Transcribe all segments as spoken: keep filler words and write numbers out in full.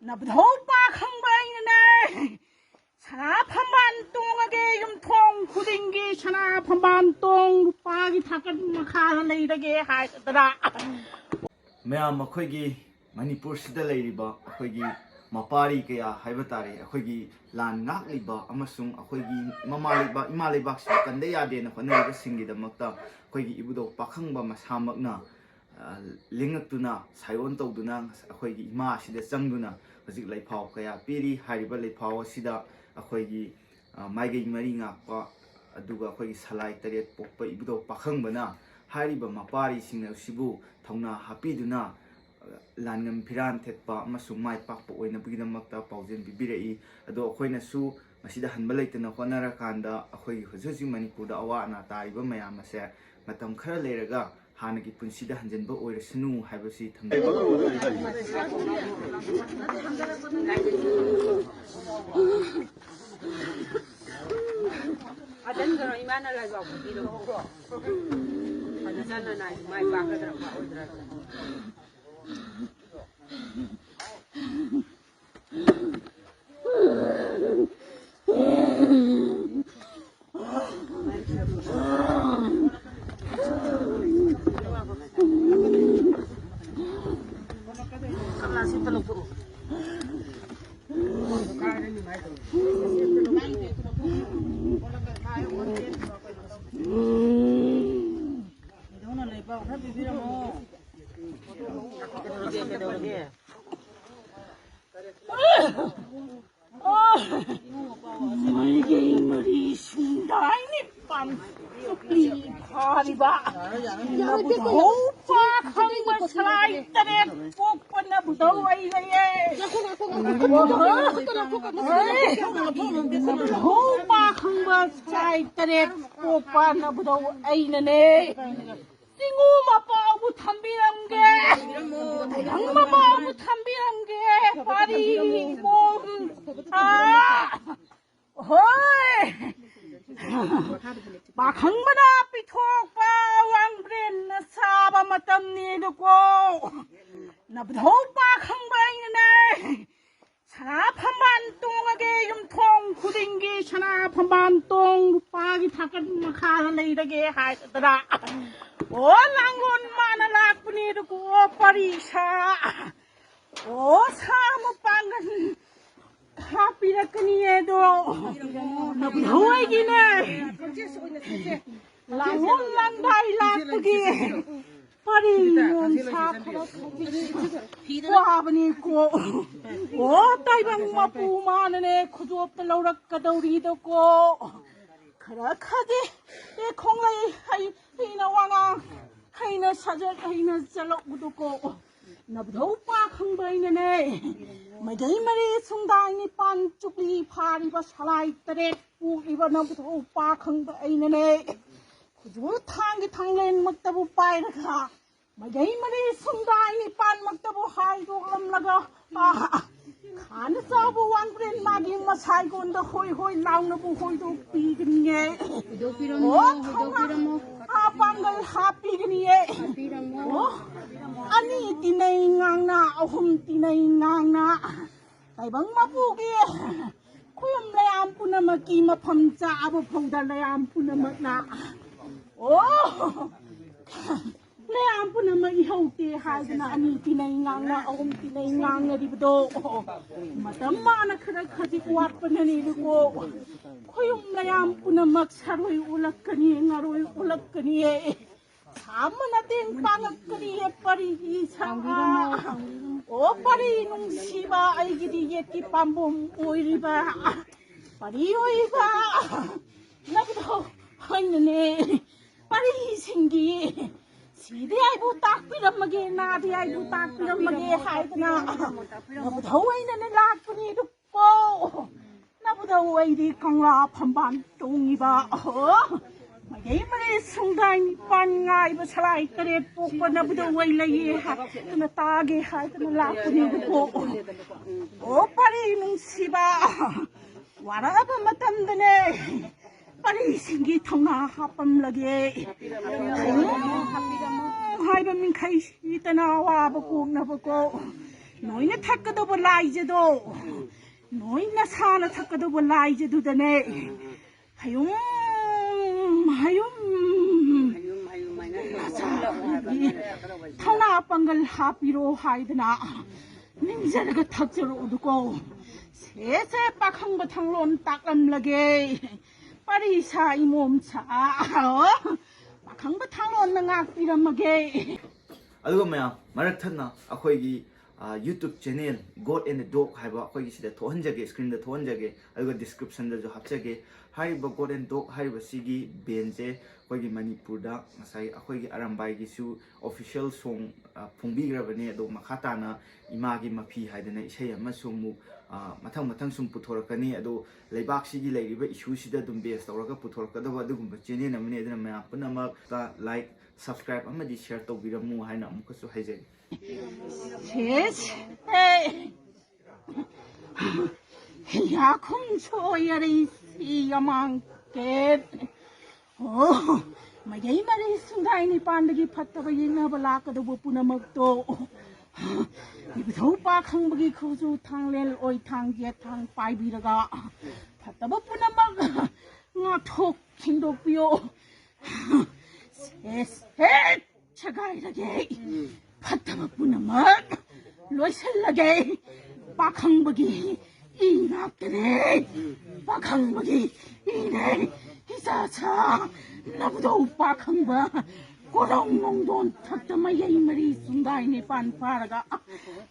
ꯅꯕꯨꯙꯧ ꯄꯥꯈꯪꯕ ꯑꯩꯅꯅꯦ꯫ ꯁꯅꯥ ꯐꯝꯕꯥꯜ ꯇꯣꯡꯉꯒꯦ, ꯌꯨꯝꯊꯣꯡ ꯈꯨꯗꯤꯡꯒꯤ ꯁꯅꯥ ꯐꯝꯕꯥꯜ ꯇꯣꯡ, ꯂꯨꯄꯥꯒꯤ ꯊꯥꯀꯟ ꯃꯈꯥꯗ ꯂꯩꯔꯒꯦ ꯍꯥꯏꯗꯅ꯫ ꯃꯌꯥꯝ ꯑꯩꯈꯣꯏꯒꯤ ꯃꯅꯤꯄꯨꯔꯁꯤꯗ ꯂꯩꯔꯤꯕ ꯑꯩꯈꯣꯏꯒꯤ ꯃꯄꯥꯔꯤ ꯀꯌꯥ ꯍꯥꯏꯕ ꯇꯥꯔꯦ, ꯑꯩꯈꯣꯏꯒꯤ ꯂꯥꯟ ꯉꯥꯛꯂꯤꯕ ꯑꯃꯁꯨꯡ ꯑꯩꯈꯣꯏꯒꯤ ꯃꯃꯥ ꯂꯩꯕꯥꯛ, ꯏꯃꯥ ꯂꯩꯕꯥꯛꯁꯤꯕꯨ ꯀꯟꯗ ꯌꯥꯗꯦꯅ ꯍꯣꯠꯅꯔꯤꯕꯁꯤꯡꯒꯤꯗꯃꯛꯇ ꯑꯩꯈꯣꯏꯒꯤ ꯏꯕꯨꯙꯧ ꯄꯥꯈꯪꯕ ꯃꯁꯥꯃꯛꯅ, ꯑ, ꯂꯦꯡꯉꯛꯇꯨꯅ, ꯁꯥꯏꯑꯣꯟ ꯇꯧꯗꯨꯅ, ꯑꯩꯈꯣꯏꯒꯤ ꯏꯃꯥ ꯑꯁꯤꯗ ꯆꯪꯗꯨꯅ ꯍꯧꯖꯤꯛ ꯂꯩꯐꯥꯎ ꯀꯌꯥ ꯄꯤꯔꯤ꯫ ꯍꯥꯏꯔꯤꯕ ꯂꯩꯐꯥꯎ ꯑꯁꯤꯗ ꯑꯩꯈꯣꯏꯒꯤ, ꯑ, ꯃꯥꯏꯀꯩ ꯃꯔꯤ ꯉꯥꯛꯄ, ꯑꯗꯨꯒ ꯑꯩꯈꯣꯏꯒꯤ ꯁꯂꯥꯏ ꯇꯔꯦꯠ ꯄꯣꯛꯄ ꯏꯕꯨꯙꯧ ꯄꯥꯈꯪꯕꯅ ꯍꯥꯏꯔꯤꯕ ꯃꯄꯥꯔꯤꯁꯤꯡ ꯑꯁꯤꯕꯨ ꯊꯧꯅꯥ ꯍꯥꯞꯄꯤꯗꯨꯅ, ꯑ, ꯂꯥꯟꯉꯝ ꯐꯤꯔꯥꯟ ꯊꯦꯠꯄ ꯑꯃꯁꯨꯡ ꯃꯥꯏ ꯄꯥꯛꯄ ꯑꯣꯏꯅꯕꯒꯤꯗꯃꯛꯇ ꯄꯥꯎꯖꯦꯜ ꯄꯤꯕꯤꯔꯛꯏ꯫ ꯑꯗꯣ ꯑꯩꯈꯣꯏꯅꯁꯨ ꯃꯁꯤꯗ ꯍꯟꯕ ꯂꯩꯇꯅ ꯍꯣꯠꯅꯔꯀꯥꯟꯗ ꯑꯩꯈꯣꯏꯒꯤ ꯍꯧꯖꯤꯛ ꯍꯧꯖꯤꯛ ꯃꯅꯤꯄꯨꯔꯗ ꯑꯋꯥ ꯑꯅꯥ ꯇꯥꯔꯤꯕ ꯃꯌꯥꯝ ꯑꯁꯦ ꯃꯇꯝ ꯈꯔ ꯂꯩꯔꯒ ꯍꯥꯟꯅꯒꯤ ꯄꯨꯟꯁꯤꯗ ꯍꯟꯖꯤꯟꯕ ꯑꯣꯏꯔꯁꯅꯨ ꯍꯥꯏꯕꯁꯤ ꯊꯝꯖꯒꯦ꯫ ꯐꯖꯅ ꯏꯃꯥꯅ ꯂꯥꯏꯕꯥꯎ ꯄꯤꯕꯤꯔꯣ꯫ ꯐꯖꯅ ꯅꯥꯏ ꯃꯥꯏ ꯄꯥꯛꯀꯗ꯭ꯔꯥ ꯄꯥꯛꯑꯣꯏꯗ꯭ꯔꯥ꯫ ꯃꯥꯏꯀꯩ ꯃꯔꯤ ꯁꯨꯝꯗꯥꯏ ꯅꯤꯄꯥꯟ ꯆꯨꯞꯂꯤ ꯐꯥꯔꯤꯕ ꯅꯕꯨꯙꯧ ꯄꯥꯈꯪꯕ ꯁꯂꯥꯏ ꯇꯔꯦꯠ ꯄꯣꯛꯄ ꯅꯕꯨꯙꯧ ꯑꯩ ꯂꯩꯌꯦ꯫ ꯅꯕꯨꯙꯧ ꯄꯥꯈꯪꯕ ꯁꯂꯥꯏ ꯇꯔꯦꯠ ꯄꯣꯛꯄ ꯅꯕꯨꯙꯧ ꯑꯩꯅꯅꯦ꯫ ꯆꯤꯡꯉꯨ ꯃꯄꯥꯕꯨ ꯊꯝꯕꯤꯔꯝꯒꯦ, ꯇꯥꯏꯕꯪ ꯃꯄꯥꯕꯨ ꯊꯝꯕꯤꯔꯝꯒꯦ, ꯄꯥꯔꯤ ꯏꯕꯣꯝ꯫ ꯑꯥ! ꯍꯣꯏ! ꯄꯥꯈꯪꯕꯅ ꯄꯤꯊꯣꯛꯄ ꯋꯥꯡꯕ꯭ꯔꯦꯟꯅ ꯁꯥꯕ ꯃꯇꯝꯅꯤꯗꯀꯣ꯫ ꯅꯕꯨꯙꯧ ꯄꯥꯈꯪꯕ ꯑꯩꯅꯅꯦ꯫ ꯊꯝꯕꯥꯜ ꯇꯣꯡ ꯂꯨꯄꯥꯒꯤ ꯊꯥꯀꯟ ꯃꯈꯥꯗ ꯂꯩꯔꯒꯦ ꯍꯥꯏꯗꯅ꯫ ꯑꯣ, ꯂꯥꯡꯒꯣꯜ ꯃꯥꯅ ꯂꯥꯛꯄꯅꯦ꯫ ꯑꯗꯨꯒ ꯑꯣ, ꯄꯔꯤꯁꯥ꯫ ꯑꯣ, ꯁꯥ ꯃꯄꯥꯡꯒꯜ ꯍꯥꯞꯄꯤꯔꯛꯀꯅꯤꯌꯦ꯫ ꯑꯗꯣ ꯅꯕꯨꯙꯧ ꯍꯣꯏꯒꯤꯅꯦ꯫ ꯂꯥꯡꯒꯣꯜ ꯂꯥꯡꯗꯥꯏ ꯂꯥꯛꯄꯒꯤ ꯄꯔꯤ ꯅꯣꯡꯁꯥ ꯈꯔ ꯈꯖꯤꯛ ꯋꯥꯕꯅꯤꯀꯣ꯫ ꯑꯣ, ꯇꯥꯏꯕꯪ ꯃꯄꯨ ꯃꯥꯅꯅꯦ ꯈꯨꯗꯣꯞꯇ ꯂꯧꯔꯛꯀꯗꯧꯔꯤꯗꯀꯣ꯫ ꯈꯔ ꯈꯗꯤ ꯑꯦ ꯈꯣꯡꯂꯩ ꯍꯩ, ꯍꯩꯅ ꯋꯥꯉꯥꯡ, ꯍꯩꯅ ꯁꯥꯖꯠ, ꯍꯩꯅ ꯆꯠꯂꯛꯎꯗꯀꯣ꯫ ꯅꯕꯨꯙꯧ ꯄꯥꯈꯪꯕ ꯑꯩꯅꯅꯦ, ꯃꯩꯗꯩ ꯃꯔꯤ ꯁꯨꯡꯗꯥꯏ ꯅꯤꯄꯥꯟ ꯆꯨꯞꯂꯤ ꯐꯥꯔꯤꯕ ꯁꯂꯥꯏ ꯇꯔꯦꯠ ꯄꯣꯛꯂꯤꯕ ꯅꯕꯨꯙꯧ ꯄꯥꯈꯪꯕ ꯑꯩꯅꯅꯦ, ꯈꯨꯖꯨ ꯊꯥꯡꯒꯤ ꯊꯥꯡꯂꯦꯟꯃꯛꯇꯕꯨ ꯄꯥꯏꯔꯒ, ꯃꯩꯗꯩ ꯃꯔꯤ ꯁꯨꯡꯗꯥꯏ ꯅꯤꯄꯥꯟꯃꯛꯇꯕꯨ ꯍꯥꯏꯗꯣꯛꯂꯝꯂꯒ, ꯑꯥ, ꯈꯥꯅ ꯆꯥꯎꯕ ꯋꯥꯡꯕ꯭ꯔꯦꯟ ꯃꯥꯒꯤ ꯃꯁꯥꯏꯒꯣꯟꯗ ꯍꯣꯏ ꯍꯣꯏ ꯂꯥꯎꯅꯕꯨ ꯍꯣꯏꯗꯣꯛꯄꯤꯒꯅꯤꯌꯦ꯫ ꯍꯣꯏꯗꯣꯛꯄꯤꯔꯝꯃꯣ, ꯑꯣ, ꯍꯣꯏꯗꯣꯛꯄꯤꯔꯝꯃꯣ꯫ ꯊꯧꯅꯥ ꯄꯥꯡꯒꯜ ꯍꯥꯞꯄꯤꯒꯅꯤꯌꯦ꯫ ꯍꯥꯞꯄꯤꯔꯝꯃꯣ꯫ ꯑꯣ, ꯑꯅꯤ ꯇꯤꯅꯩ ꯉꯥꯡꯅ, ꯑꯍꯨꯝ ꯇꯤꯅꯩ ꯉꯥꯡꯅ꯫ ꯇꯥꯏꯕꯪ ꯃꯄꯨꯒꯤ ꯈꯨꯌꯨꯝ ꯂꯩꯌꯥꯝ ꯄꯨꯝꯅꯃꯛꯀꯤ ꯃꯐꯝ ꯆꯥꯕ ꯐꯥꯎꯗ ꯂꯩꯌꯥꯝ ꯄꯨꯝꯅꯃꯛꯅ꯫ ꯑꯣ! ꯂꯩꯌꯥꯝ ꯄꯨꯝꯅꯃꯛ ꯏꯍꯧꯗꯦ ꯍꯥꯏꯗꯅ ꯑꯅꯤ ꯇꯤꯅꯩ ꯉꯥꯡꯅ, ꯑꯍꯨꯝ ꯇꯤꯅꯩ ꯉꯥꯡꯅꯔꯤꯕꯗꯣ꯫ ꯃꯇꯝ ꯃꯥꯅ ꯈꯔ ꯈꯖꯤꯛ ꯋꯥꯠꯄꯅꯅꯦꯕꯀꯣ꯫ ꯈꯨꯌꯨꯝ ꯂꯩꯌꯥꯝ ꯄꯨꯝꯅꯃꯛ ꯁꯥꯔꯣꯏ ꯑꯣꯜꯂꯛꯀꯅꯤ, ꯉꯥꯔꯣꯏ ꯑꯣꯜꯂꯛꯀꯅꯤꯌꯦ꯫ ꯁꯥ ꯑꯃꯅ ꯇꯦꯡ ꯄꯥꯡꯉꯛꯀꯅꯤꯌꯦ ꯄꯔꯤꯒꯤ ꯁꯥ꯫ ꯑꯣ ꯄꯔꯤ ꯅꯨꯡꯁꯤꯕ, ꯑꯩꯒꯤꯗꯤ ꯌꯦꯠꯀꯤ ꯄꯥꯝꯕꯣꯝ ꯑꯣꯏꯔꯤꯕ ꯄꯔꯤ ꯑꯣꯏꯕ ꯅꯕꯨꯙꯧ ꯍꯣꯏꯅꯅꯦ꯫ ꯄꯔꯤꯁꯤꯡꯒꯤ ꯁꯤꯗꯤ ꯑꯩꯕꯨ ꯇꯥꯛꯄꯤꯔꯝꯃꯒꯦ, ꯅꯥꯗꯤ ꯑꯩꯕꯨ ꯇꯥꯛꯄꯤꯔꯝꯃꯒꯦ ꯍꯥꯏꯗꯅ ꯅꯕꯨꯙꯧ ꯍꯣꯏꯅꯅꯦ ꯂꯥꯛꯄꯅꯤ꯫ ꯑꯗꯨ ꯀꯣ! ꯅꯕꯨꯙꯧ ꯑꯩꯗꯤ ꯀꯪꯂꯥ ꯐꯝꯕꯥꯜ ꯇꯣꯡꯉꯤꯕ, ꯑꯍꯣ! ꯃꯩꯗꯩ ꯃꯔꯤ ꯁꯨꯡꯗꯥꯏ ꯅꯤꯄꯥꯟ ꯉꯥꯏꯕ ꯁꯂꯥꯏ ꯇꯔꯦꯠ ꯄꯣꯛꯄ ꯅꯕꯨꯙꯧ ꯑꯩ ꯂꯩꯌꯦ ꯍꯥꯏꯗꯅ ꯇꯥꯒꯦ ꯍꯥꯏꯗꯅ ꯂꯥꯛꯄꯅꯦꯕꯀꯣ꯫ ꯑꯣ ꯄꯔꯤ ꯅꯨꯡꯁꯤꯕ, ꯋꯥꯔꯛꯑꯕ ꯃꯇꯝꯗꯅꯦ ꯄꯔꯤꯁꯤꯡꯒꯤ ꯊꯧꯅꯥ ꯍꯥꯞꯄꯝꯂꯒꯦ꯫ ꯍꯥꯏꯕ ꯃꯤꯡꯈꯩ ꯁꯤꯇꯅ ꯑꯋꯥꯕ ꯀꯣꯛꯅꯕꯀꯣ꯫ ꯅꯣꯏꯅ ꯊꯛꯀꯗꯧꯕ ꯂꯥꯏꯖꯗꯣ, ꯅꯣꯏ ꯅꯁꯥꯅ ꯊꯛꯀꯗꯧꯕ ꯂꯥꯏꯖꯗꯨꯗꯅꯦ ꯍꯌꯨꯝ ꯍꯌꯨꯝ ꯃꯆꯥꯒꯤ ꯊꯧꯅꯥ ꯄꯥꯡꯒꯜ ꯍꯥꯞꯄꯤꯔꯣ ꯍꯥꯏꯗꯅ ꯅꯤꯡꯖꯔꯒ ꯊꯛꯆꯔꯛꯎꯗꯨꯀꯣ꯫ ꯁꯦꯁꯦ, ꯄꯥꯈꯪꯕ ꯊꯥꯡꯂꯣꯟ ꯇꯥꯛꯂꯝꯂꯒꯦ꯫ ꯄꯥꯔꯤ ꯁꯥ ꯏꯃꯣꯝ ꯁꯥ, ꯄꯥꯈꯪꯕ ꯊꯥꯡꯂꯣꯟꯅ ꯉꯥꯛꯄꯤꯔꯝꯃꯒꯦ꯫ ꯑꯗꯨꯒ ꯃꯌꯥꯝ, ꯃꯔꯛ ꯊꯠꯅ ꯑꯩꯈꯣꯏꯒꯤ YouTube channel God and the Dog ꯍꯥꯏꯕ ꯑꯩꯈꯣꯏꯒꯤ ꯁꯤꯗ ꯊꯣꯛꯍꯟꯖꯒꯦ, screenꯗ ꯊꯣꯛꯍꯟꯖꯒꯦ, ꯑꯗꯨꯒ descriptionꯗꯁꯨ ꯍꯥꯞꯆꯒꯦ꯫ ꯍꯥꯏꯔꯤꯕ God and Dog ꯍꯥꯏꯔꯤꯕꯁꯤꯒꯤ bandꯁꯦ ꯑꯩꯈꯣꯏꯒꯤ ꯃꯅꯤꯄꯨꯔꯗ ꯉꯁꯥꯏ ꯑꯩꯈꯣꯏꯒꯤ ꯑꯔꯥꯝꯕꯥꯏꯒꯤꯁꯨ official song ꯐꯣꯡꯕꯤꯈ꯭ꯔꯕꯅꯦ꯫ ꯑꯗꯣ ꯃꯈꯥ ꯇꯥꯅ ꯏꯃꯥꯒꯤ ꯃꯐꯤ ꯍꯥꯏꯗꯅ ꯏꯁꯩ ꯑꯃꯁꯨ ꯑꯃꯨꯛ ꯃꯊꯪ ꯃꯊꯪ ꯁꯨꯝ ꯄꯨꯊꯣꯔꯛꯀꯅꯤ꯫ ꯑꯗꯣ ꯂꯩꯕꯥꯛꯁꯤꯒꯤ ꯂꯩꯔꯤꯕ issueꯁꯤꯗ ꯑꯗꯨꯝ base ꯇꯧꯔꯒ ꯄꯨꯊꯣꯔꯛꯀꯗꯕ ꯑꯗꯨꯒꯨꯝꯕ channel ꯑꯃꯅꯤ꯫ ꯑꯗꯨꯅ ꯃꯌꯥꯝ ꯄꯨꯝꯅꯃꯛꯇ like, subscribe ꯑꯃꯗꯤ share ꯇꯧꯕꯤꯔꯝꯃꯨ ꯍꯥꯏꯅ ꯑꯃꯨꯛꯀꯁꯨ ꯍꯥꯏꯖꯒꯦ꯫ ꯁꯦꯁ, ꯑꯦ, ꯌꯥꯈꯨꯝ ꯁꯣꯏꯌꯔꯤ ꯁꯤ ꯌꯥꯃꯥꯡ ꯀꯦ꯫ ꯑꯣ, ꯃꯌꯥꯏ ꯃꯔꯤ ꯁꯨꯡꯗꯥꯏ ꯅꯤꯄꯥꯟꯗꯒꯤ ꯐꯠꯇꯕ ꯌꯦꯡꯅꯕ ꯂꯥꯛꯀꯗꯧꯕ ꯄꯨꯝꯅꯃꯛꯇꯣ ꯏꯕꯨꯙꯧ ꯄꯥꯈꯪꯕꯒꯤ ꯈꯨꯖꯨ ꯊꯥꯡꯂꯦꯟ ꯑꯣꯏ ꯊꯥꯡ ꯌꯦꯠ ꯊꯥꯡ ꯄꯥꯏꯕꯤꯔꯒ ꯐꯠꯇꯕ ꯄꯨꯝꯅꯃꯛ ꯉꯥꯛꯊꯣꯛ ꯁꯦꯡꯗꯣꯛꯄꯤꯌꯣ꯫ ꯁꯦꯁ, ꯍꯦ! ꯁꯦꯒꯥꯏꯔꯒꯦ꯫ ꯐꯠꯇꯕ ꯄꯨꯝꯅꯃꯛ ꯂꯣꯏꯁꯤꯜꯂꯒꯦ꯫ ꯄꯥꯈꯪꯕꯒꯤ ꯏ ꯉꯥꯛꯇꯅꯦ꯫ ꯄꯥꯈꯪꯕꯒꯤ ꯏꯅꯦ꯫ ꯏꯆꯥ ꯁꯥ ꯅꯕꯨꯙꯧ ꯄꯥꯈꯪꯕ ꯀꯣꯔꯧ ꯅꯣꯡꯗꯣꯟ ꯊꯛꯇ ꯃꯌꯥꯏ ꯃꯔꯤ ꯆꯨꯡꯗꯥꯏ ꯅꯤꯄꯥꯟ ꯐꯥꯔꯒ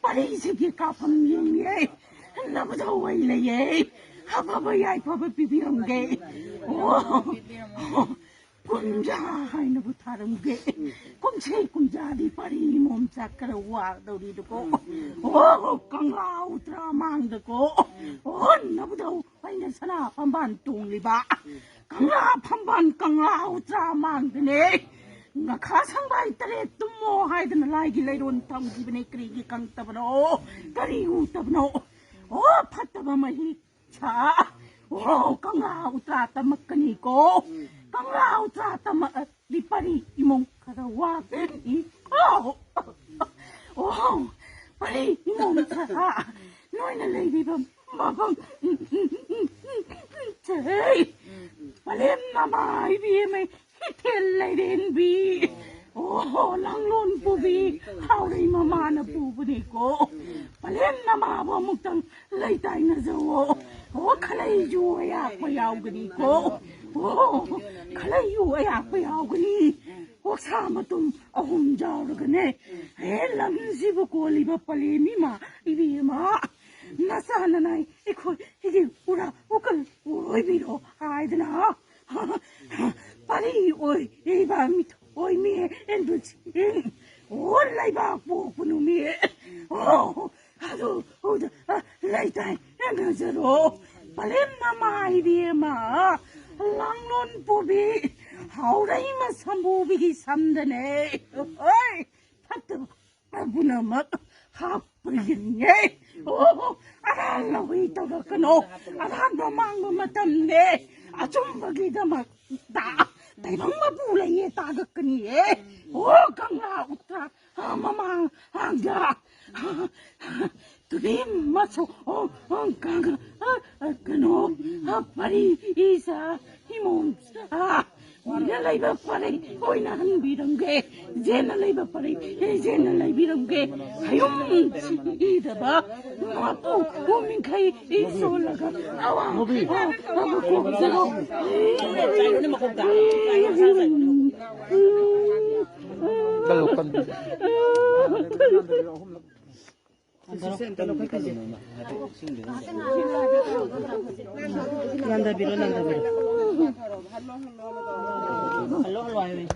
ꯄꯔꯤꯁꯤꯒꯤ ꯀꯥꯐꯝ ꯌꯦꯡꯂꯦ꯫ ꯅꯕꯨꯙꯧ ꯑꯩ ꯂꯩꯌꯦ꯫ ꯑꯐꯕ ꯌꯥꯏꯐꯕ ꯄꯤꯕꯤꯔꯝꯒꯦ꯫ ꯑꯣ꯫ ꯀꯨꯝꯖꯥ ꯍꯥꯏꯅꯕꯨ ꯊꯥꯔꯝꯒꯦ꯫ ꯀꯨꯝꯁꯤ ꯀꯨꯝꯖꯥꯗꯤ ꯄꯥꯔꯤ ꯃꯣꯝ ꯆꯥꯛ ꯈꯔ ꯋꯥꯗꯧꯔꯤꯗꯀꯣ꯫ ꯑꯣ, ꯀꯪꯂꯥ ꯎꯇ꯭ꯔꯥ ꯃꯥꯡꯗꯀꯣ꯫ ꯑꯣ, ꯅꯕꯨꯙꯧ ꯑꯩꯅ ꯁꯅꯥ ꯐꯝꯕꯥꯜ ꯇꯣꯡꯂꯤꯕ꯫ ꯀꯪꯂꯥ ꯐꯝꯕꯥꯜ ꯀꯪꯂꯥ ꯎꯇ꯭ꯔꯥ ꯃꯥꯡꯗꯅꯦ꯫ ꯉꯈꯥ ꯁꯪꯕꯥꯏ ꯇꯔꯦꯠ ꯇꯨꯝꯃꯣ ꯍꯥꯏꯗꯅ ꯂꯥꯏꯒꯤ ꯂꯩꯔꯣꯟ ꯊꯝꯈꯤꯕꯅꯦ꯫ ꯀꯔꯤꯒꯤ ꯈꯪꯗꯕꯅꯣ? ꯀꯔꯤ ꯎꯗꯕꯅꯣ? ꯑꯣ, ꯐꯠꯇꯕ ꯃꯍꯤꯛ ꯁꯥ, ꯑꯣ, ꯀꯪꯂꯥ ꯎꯇ꯭ꯔꯥ ꯇꯝꯃꯛꯀꯅꯤꯀꯣ꯫ ꯀꯪꯂꯥ ꯎꯇ꯭ꯔꯥ ꯇꯝꯃꯛꯑꯗꯤ ꯄꯔꯤ ꯏꯃꯨꯡ ꯈꯔ ꯋꯥꯒꯅꯤꯀꯣ꯫ ꯑꯣ, ꯄꯔꯤ ꯏꯃꯨꯡ ꯈꯔ ꯅꯣꯏꯅ ꯂꯩꯔꯤꯕ ꯃꯐꯝ ꯁꯦ ꯄꯂꯦꯝ ꯅꯃꯥ ꯏꯕꯦꯝꯃ, ꯏꯊꯦꯜ ꯂꯩꯔꯦꯟꯕꯤ꯫ ꯑꯣ, ꯂꯥꯡꯂꯣꯟ ꯄꯨꯕꯤ, ꯍꯥꯎꯔꯩ ꯃꯃꯥꯅ ꯄꯨꯕꯅꯤꯀꯣ꯫ ꯄꯂꯦꯝ ꯅꯃꯥꯕꯨ ꯑꯃꯨꯛꯇꯪ ꯂꯩꯇꯥꯏꯅꯖꯧꯑꯣ꯫ ꯑꯣ, ꯈꯂꯩꯁꯨ ꯑꯌꯥꯛꯄ ꯌꯥꯎꯒꯅꯤꯀꯣ꯫ ꯑꯣ, ꯈꯂꯩꯁꯨ ꯑꯌꯥꯛꯄ ꯌꯥꯎꯒꯅꯤ꯫ ꯑꯣꯛꯁꯥ ꯃꯇꯨꯝ ꯑꯍꯨꯝ ꯌꯥꯎꯔꯒꯅꯦ꯫ ꯍꯦ, ꯂꯝꯁꯤꯕꯨ ꯀꯣꯜꯂꯤꯕ ꯄꯂꯦꯝ ꯏꯃꯥ ꯏꯕꯦꯝꯃ, ꯅꯆꯥ ꯅꯅꯥꯏ ꯑꯩꯈꯣꯏ ꯍꯤꯒꯤ ꯎꯔꯥ ꯎꯀꯜ ꯑꯣꯏꯕꯤꯔꯣ ꯍꯥꯏꯗꯅ ꯄꯥꯔꯤ ꯑꯣꯏꯔꯤꯕ ꯃꯤꯊꯣꯏ ꯃꯤ ꯑꯦꯟꯗꯨꯁꯤꯡ ꯑꯣ ꯂꯩꯕꯥꯛ ꯄꯣꯛꯄ ꯅꯨꯃꯤꯠ꯫ ꯑꯣ, ꯑꯗꯨ ꯎꯗ, ꯑ, ꯂꯩꯇꯥꯏ ꯅꯖꯔꯣ꯫ ꯄꯂꯦꯝ ꯃꯃꯥ ꯏꯕꯦꯝꯃ, ꯂꯥꯡꯂꯣꯟ ꯄꯨꯕꯤ, ꯍꯥꯎꯔꯩ ꯃꯁꯝꯕꯨꯕꯤꯒꯤ ꯁꯝꯗꯅꯦ꯫ ꯍꯣꯏ, ꯐꯠꯇꯕ ꯄꯨꯝꯅꯃꯛ ꯍꯥꯞꯄꯒꯤꯅꯦ꯫ ꯑꯣ, ꯑꯔꯥꯟ ꯂꯧꯏ ꯇꯧꯔꯛꯀꯅꯣ꯫ ꯑꯔꯥꯟꯕ ꯃꯥꯡꯕ ꯃꯇꯝꯅꯦ꯫ ꯑꯆꯨꯝꯕꯒꯤꯗꯃꯛꯇ ꯇꯥꯏꯕꯪ ꯃꯄꯨ ꯂꯩꯌꯦ ꯇꯥꯒꯛꯀꯅꯤꯌꯦ꯫ ꯑꯣ, ꯀꯪꯂꯥ ꯎꯇ꯭ꯔꯥ ꯃꯃꯥꯡꯗ ꯇꯨꯔꯦꯟ ꯃꯁꯨ, ꯑꯣ, ꯑꯣ, ꯀꯪ-, ꯑ, ꯑ, ꯀꯩꯅꯣ, ꯑ, ꯄꯔꯤ ꯏꯁꯥ ꯏꯃꯣꯝ, ꯑ, ꯃꯤꯅ ꯂꯩꯕ ꯄꯔꯩ ꯑꯣꯏꯅ ꯍꯟꯕꯤꯔꯝꯒꯦ꯫ ꯖꯦꯟꯅ ꯂꯩꯕ ꯄꯔꯩ, ꯖꯦꯟꯅ ꯂꯩꯕꯤꯔꯝꯒꯦ꯫ ꯍꯌꯨꯝ ꯏꯗꯕ ꯃꯄꯨ ꯎꯃꯤꯡꯈꯩ ꯏꯁꯣꯜꯂꯒ ꯑꯋꯥ, ꯑ, ꯑ, ꯀꯣꯛꯆꯔꯣ꯫ ꯀꯜꯂꯨ, ꯀꯜꯂꯨ꯫ ꯂꯥꯟꯗꯕꯤꯔꯣ, ꯂꯥꯟꯗꯕꯤꯔꯣ꯫ ꯍꯜꯂꯣ, ꯍꯜꯂꯣ ꯍꯥꯏꯌꯨ꯫